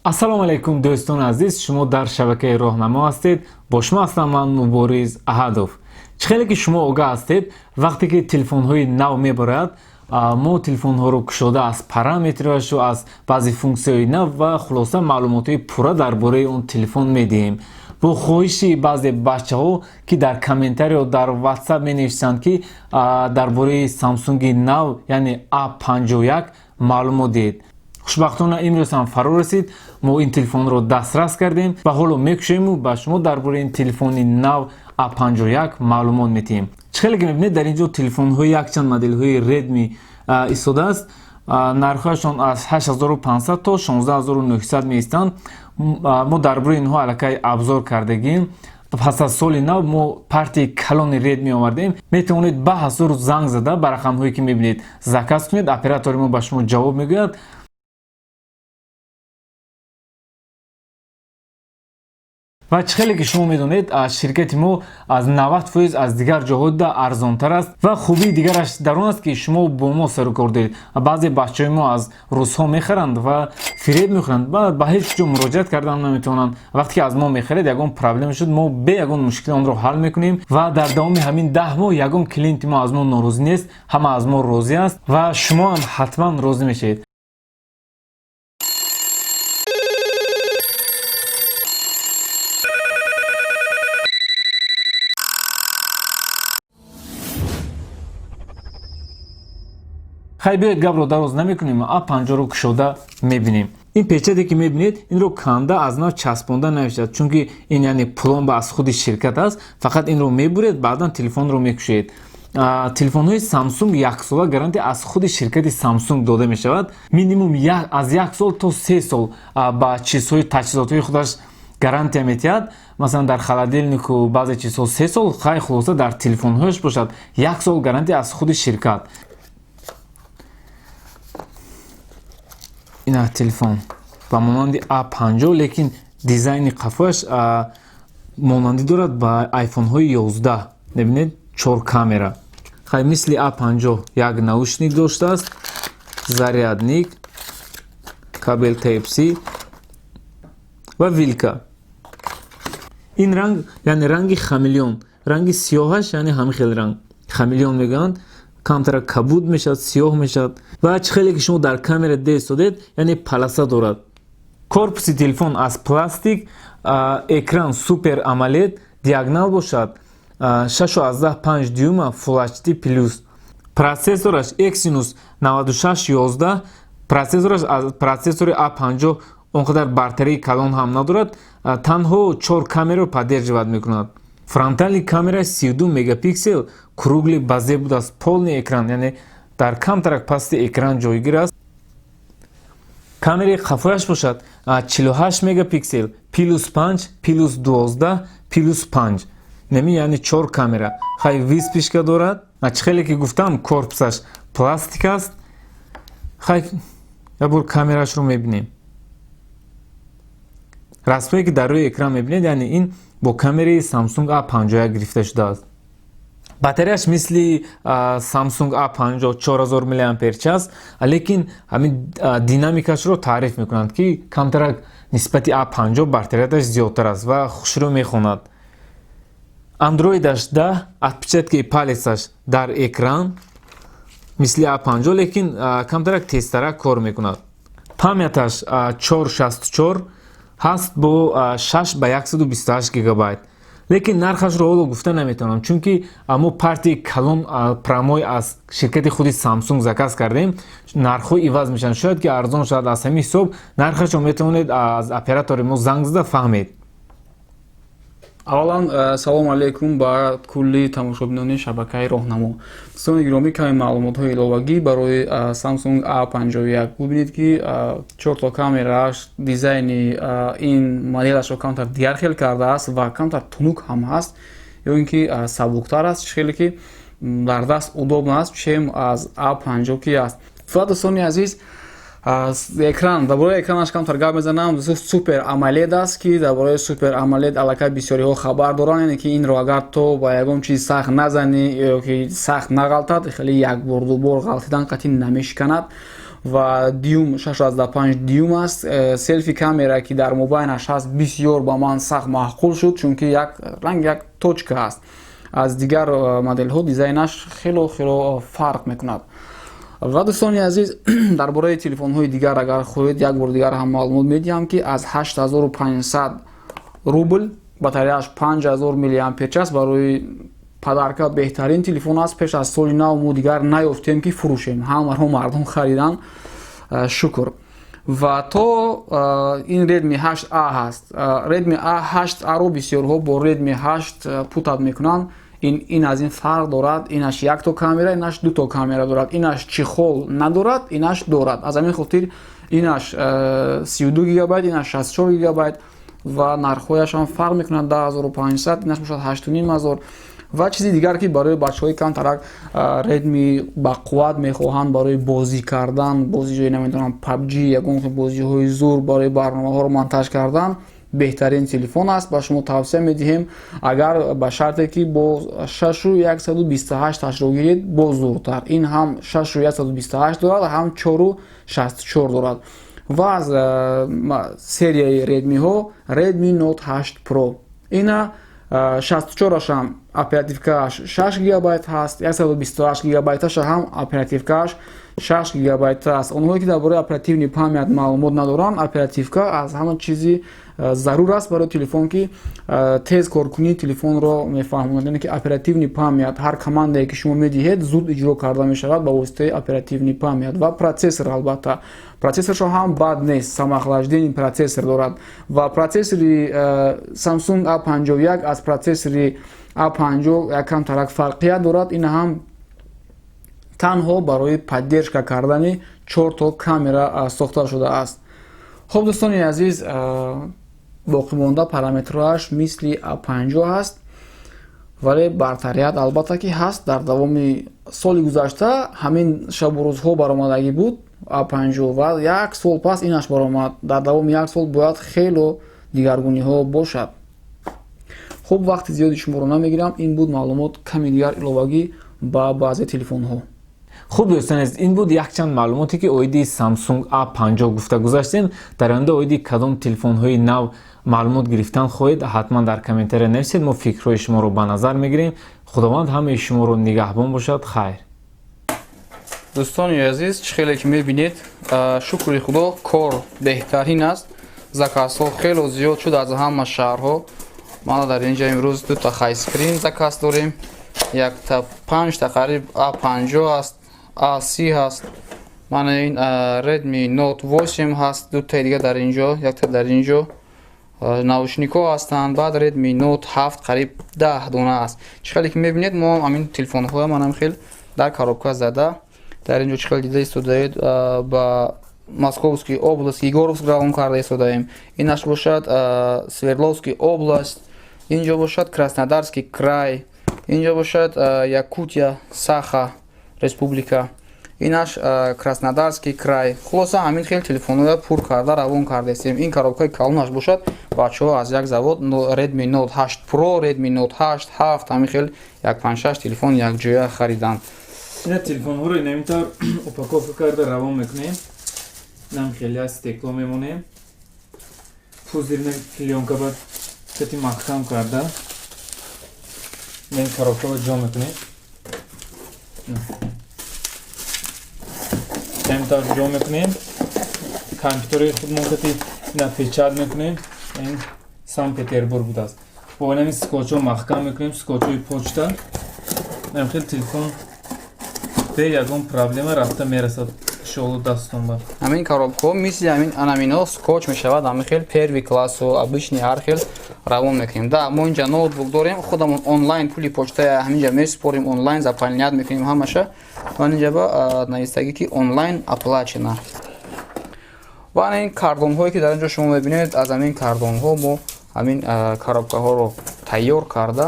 Ассалому алайкум, дӯстони азиз, шумо дар шабакаи Роҳнамо ҳастед. Бо шумо ҳастам ман, Мубориз Аҳадов. Чӣ хеле ки шумо огаҳ ҳастед, вақте ки телефонҳои нав мебарояд, мо телефонҳоро кушода аз параметрҳояшу аз баъзе функсияҳои нав ва хулоса маълумотҳои пурра дар бораи он телефон медиҳем. Бо хоҳиши баъзе бачаҳо, ки дар комментариё дар WhatsApp менависанд, ки дар бораи Samsung-и нав, яъне A51 маълумот диҳед. Хушбахтона имрӯз ҳам фаро расид, мо ин телефонро дастрас кардем ва ҳоло мекушоему ба шумо дар бораи ин телефони нав A51 маълумот медиҳем. Чӣ хеле ки мебинед, дар ин ҷо телефонҳои якчанд моделҳои Redmi истодааст. Нархҳояшон аз 8500 то 16900 меистанд. Мо дар бораи инҳо аллакай обзор кардагим. Пас аз соли нав мо партияи калони Redmi овардем. Метавонед ба ҳазор занг зада ба рақамҳое ки мебинед заказ кунед, оператори мо ба шумо ҷавоб мегӯяд. Ва чӣ хеле ки шумо медонед, ширкати мо аз 90% аз дигар ҷоҳо дида арзонтар аст ва хубии дигараш дар он аст, ки шумо бо мо сарукор доред. Баъзе бачаҳои мо аз русҳо мехаранд ва фиреб мехӯранд ва ба ҳеҷ ҷо муроҷиат кардан наметавонанд. Вақте ки аз мо мехаред, ягон проблема шуд, мо бе ягон мушкил онро ҳал мекунем ва дар давоми ҳамин 10 моҳ ягон клиенти мо аз мо норозӣ нест, ҳама аз мо розӣ аст ва шумо ҳам ҳатман розӣ мешавед. Хай, биёед, гапро дароз намекунем, А50-ро кушода мебинем. Ин печате ки мебинед, инро канда аз нав часпонда намешавад, чунки ин яъне пломба аз худи ширкат аст. Фақат инро мебуред, баъдан телефонро мекушоед. Телефонҳои Samsung яксола гарантия аз худи ширкати Samsung дода мешавад. Минимум аз як сол то 3 сол ба чизҳои таҷҳизотҳои худаш гарантия метиҳад. Масалан, дар холодильнику баъзе чизҳо 3 сол, хай, хулоса, дар телефонҳояш бошад, як сол гарантия аз худи ширкат. Ина телефон ба монанди A50, лекин дизайни қафояш монандӣ дорад ба айфонҳои 11. Мебинед, чор камера. Хай, мисли A50 як наушник доштааст, зарядник, кабел Type-C ва вилка. Ин ранг, яъне ранги хамелеон, ранги сиёҳаш, яъне ҳамин хел ранг хамелеон мегӯянд, камтара кабуд мешавад, сиёҳ мешавад. Ва чӣ хеле ки шумо дар камера деистодед, яъне полоса дорад. Корпуси телефон аз пластик, экран Super AMOLED, диагонал бошад 6,5 дюйма, Full HD плюс. Процессораш Exynos 9611. Процессораш аз процессори A50 он қадар бартарии калон ҳам надорад, танҳо чор камераро поддерживать мекунад. Фронтальный камера 32 мегапиксел, круглый безел будааст, полный экран, яъне дар камтарак пасти экран ҷойгир аст. Камераи қафояш бошад 48 мегапиксел, плюс 5, плюс 12, плюс 5, неми, яъне чор камера. Хай, вспышка дорад. Чӣ хеле ки гуфтам, корпусаш пластик аст. Хай, як бор камерашро мебинем. Расмое ки дар рӯи экран мебинед, яъне ин бо камераи Samsung A51 гирифта шудааст. Батареяш мисли Samsung A50 4000 мАч, лекин ҳамин динамикашро таъриф мекунанд, ки камтарак нисбати A50 бартарияташ зиёдтар аст ва хушрӯ мехонад. Андроидаш 10, отпечатки палецаш дар экран мисли A50, лекин камтарак тезтарак кор мекунад. Памяташ 464 ҳаст бо 6 ба 128 гигабайт, лекин нархашро ҳоло гуфта наметавонам, чунки мо партияи калон прямой аз ширкати худи Samsung заказ кардем, нархҳо иваз мешаванд, шояд ки арзон шавад. Аз ҳамин ҳисоб нархашро метавонед аз оператори мо занг зада фаҳмед. Аввалан, салому алайкум ба кулли тамошобинони шабакаи Роҳнамо. Дӯстони гиромӣ, каме маълумотҳои иловагӣ барои Samsung A51. Бубинед, ки чорто камерааш, дизайни ин моделашро камтар дигар хел кардааст ва камтар тунук ҳам ҳаст ё ин ки сабуктар аст, чӣ хеле ки дар даст удобно аст, чем аз A50 ки аст. Ва дӯстони азиз, экран, дар бораи экранаш камтар гап мезанам. Super AMOLED аст, ки дар бораи Super AMOLED аллакай бисёриҳо хабар доранд, яъне ки инро агар то ба ягон чиз сахт назанӣ ё ки сахт нағалтад, хеле якбор дубор ғалтидан қатъи намешиканад. Ва дюйм 6,5 дюйм аст. Селфи камера, ки дар мобайнаш ҳаст, бисёр ба ман сахт маъқул шуд, чунки як ранг, як точка аст. Аз дигар моделҳо дизайнаш хело хело фарқ мекунад. Ва, дӯстони азиз, дар бораи телефонҳои дигар, агар хоҳед, як бори дигар ҳам маълумот медиҳам, ки аз 8500 рубл, батареяаш 5000 миллиампер час, барои подарка беҳтарин телефон аст. Пеш аз соли нав мо дигар наёфтем, ки фурӯшем, ҳамаро мардум харидан, шукр. Ва то ин Redmi 8A ҳаст. Redmi A8A-ро бисёрҳо бо Redmi 8 путать мекунанд. Ин аз ин фарқ дорад: инаш якто камера, инаш дуто камера дорад, инаш чехол надорад, инаш дорад. Аз ҳамин хотир инаш 32 гигабайт, инаш 64 гигабайт ва нархҳояшам фарқ мекунад: 10 500, инаш бошад 8500. Ва чизи дигар, ки барои бачаҳои камтарак Redmi бақувват мехоҳанд барои бозӣ кардан, бозиҳои, намедонам, PUBG, ягон бозиҳои зур, барои барномаҳоро монтаж кардан беҳтарин телефон аст, ба шумо тавсия медиҳем, агар ба шарте ки бо 6 128 ашро гиред, боз зуртар. Ин ҳам 6 128 дорад, ҳам 4 64 дорад. Ва аз серияи Redmi-ҳо Redmi Note 8 Pro, ина 64ашам оперативкааш 6 гигабайт ҳаст, 128 гигабайташа ҳам оперативкааш 6 гигабайт аст. Онҳое, ки дар бораи оперативный память маълумот надоранд, оперативка аз ҳама чизи зарур аст барои телефон, ки тез коркунии телефонро мефаҳмонад. Яъне ки оперативный память, ҳар командае, ки шумо медиҳед, зуд иҷро карда мешавад ба воситаи оперативный память. Ва процессор, албатта, процессоршо ҳам бад нест, самоохлаждение процессор дорад. Ва процессори Samsung A51 аз процессори A50 якам тарак фарқият дорад. Ин ҳам танҳо барои поддержка кардани чорто камера сохта шудааст. Хуб, дӯстони азиз, боқимонда параметрҳояш мисли А50 ҳаст, вале бартарият, албатта, ки ҳаст. Дар давоми соли гузашта ҳамин шабу рӯзҳо баромадагӣ буд А50 ва як сол пас инаш баромад. Дар давоми як сол бояд хело дигаргуниҳо бошад. Хуб, вақти зиёди шуморо намегирам. Ин буд маълумот ками дигар иловагӣ ба баъзе телефонҳо. Хуб, дӯстони азиз, ин буд якчанд маълумоте, ки оиди Samsung A50 гуфта гузаштем. Дар оянда оиди кадом телефонҳои нав маълумот гирифтан хоҳед, ҳатман дар комментария нависед, мо фикрҳои шуморо ба назар мегирем. Худованд ҳамаи шуморо нигаҳбон бошад. Хайр. Дӯстони азиз, чӣ хеле ки мебинед, шукри Худо, кор беҳтарин аст. Заказҳо хело зиёд шуд аз ҳама шаҳрҳо. Мана, дар инҷа имрӯз дута хайскрин заказ дорем, якта, панҷта қариб А50 аст, А30 ҳаст, мана ин Redmi Note 8 ҳаст, дутаи дига дар инҷо, якта дар инҷо, наушникҳо ҳастанд. Баъд Redmi Note 7 қариб 10 дона аст. Чӣ хеле ки мебинед, мо ҳамин телефонҳоя манам хел дар коробка зада дар инҷо, чӣ хеле дида истодаед, ба Московский область, Егоровск равон карда истодаем. Инаш бошад Свердловский область, инҷо бошад Краснодарский край, инҷо бошад Якутия, Саха республика, инаш Краснодарский край. Хулоса, ҳамин хел телефонҳоя пур карда равон кардаистем. Ин коробкаи калонаш бошад, бачаҳо аз як завод Redmi Note 8 Pro, Redmi Note 8, 7, ҳамин хел як панҷ-шаш телефон якҷоя хариданд. Ина телефонҳоро инамин тавр упаковка карда равон мекунем. Инам хеле стекло мемонем, пузырный плёнка ба кати маҳкам карда, ин коробкаро ҷо мекунем, ҳамин тавр ҷо мекунем, компютери худмон кати ина печать мекунем. Ин Санкт Петербург будааст. Бо инами скотчҳо маҳкам мекунем, скотчҳои почта. Инам хел телефон бе ягон проблема рафта мерасад, иншоалло, дастон ба. Ҳамин коробкаҳо мисли ҳамин анамино скотч мешавад. Ҳамин хел первый классу, обычный, ҳар хел равон мекунем. Да, мо инҷа ноутбук дорем, худамон онлайн пули почтая ҳаминҷа месупорем, онлайн заполнять мекунем ҳамаша. Ман инҷа ба навистагӣ, ки онлайн оплачено. Ва ана ин картонҳое, ки дар инҷо шумо мебинед, аз ҳамин картонҳо мо ҳамин коробкаҳоро тайёр карда,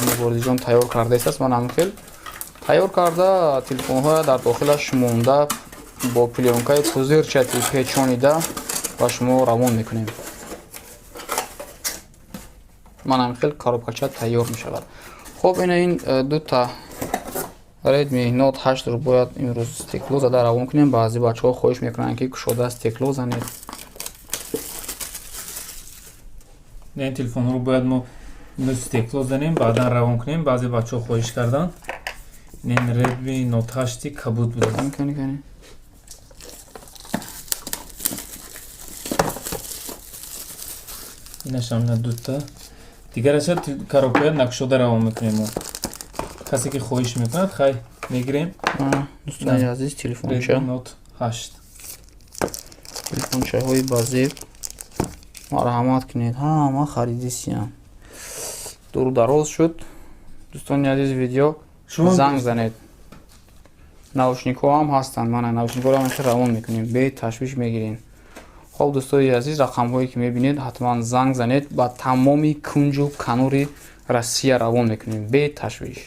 муборизиҷон тайёр кардаистааст. Ман ҳамин хел тайёр карда, телефонҳоя дар дохилаш монда, бо плёнкаи пузырчатый печонида ба шумо равон мекунем. Ман ҳамин хел коробкача тайёр мешавад. Хуб, ина ин дута. Redmi Note 8-ро бояд имрӯз стекло зада равон кунем. Баъзе бачаҳо хоҳиш мекунанд, ки кушода стекло занед. Ин телефонҳоро бояд мо стекло занем, баъдан равон кунем. Баъзе бачаҳо хоҳиш карданд. Ин Redmi Note 8 кабуд буда. Кани, кани. Инашам ина дута. Дигараша коробкая накушода равон мекунем мо. Касе ки хоҳиш мекунад, хай, мегирем. Дӯстони азиз, телефонча. Redmi Note 8. Телефончаҳои базеб, марҳамат кунед, ҳама харидисиян. Дуру дароз шуд, дӯстони азиз, видео. Занг занед. Наушникҳо ҳам ҳастанд. Мана, наушникҳоро ҳам равон мекунем, беташвиш мегирем. Хоб, дӯстои азиз, рақамҳое ки мебинед, ҳатман занг занед. Ба тамоми кунҷу канори Россия равон мекунем беташвиш.